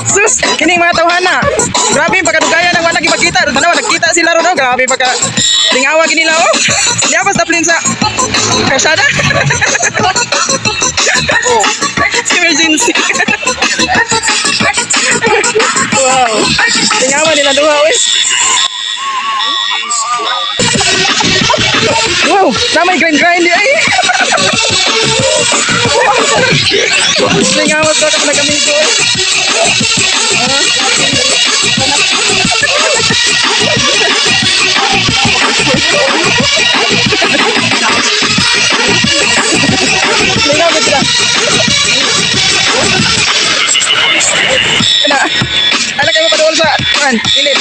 Sus, kining mga tawhana. Grabe yung pagkadugayan ang wala gipakita. Tanawa, nagkita sila ron, oh. Grabe pagka lingawa nila, oh. Di ba taplin sa kalsada? Oh. Emergency. Wow. Lingawa nila duha, oy. Wow, na may grind grind di ay. Lingawa ko kapag nag-amigo, oy. Lingaw gud sila. Ana. Ana kayo paduol sa kuan, kilid.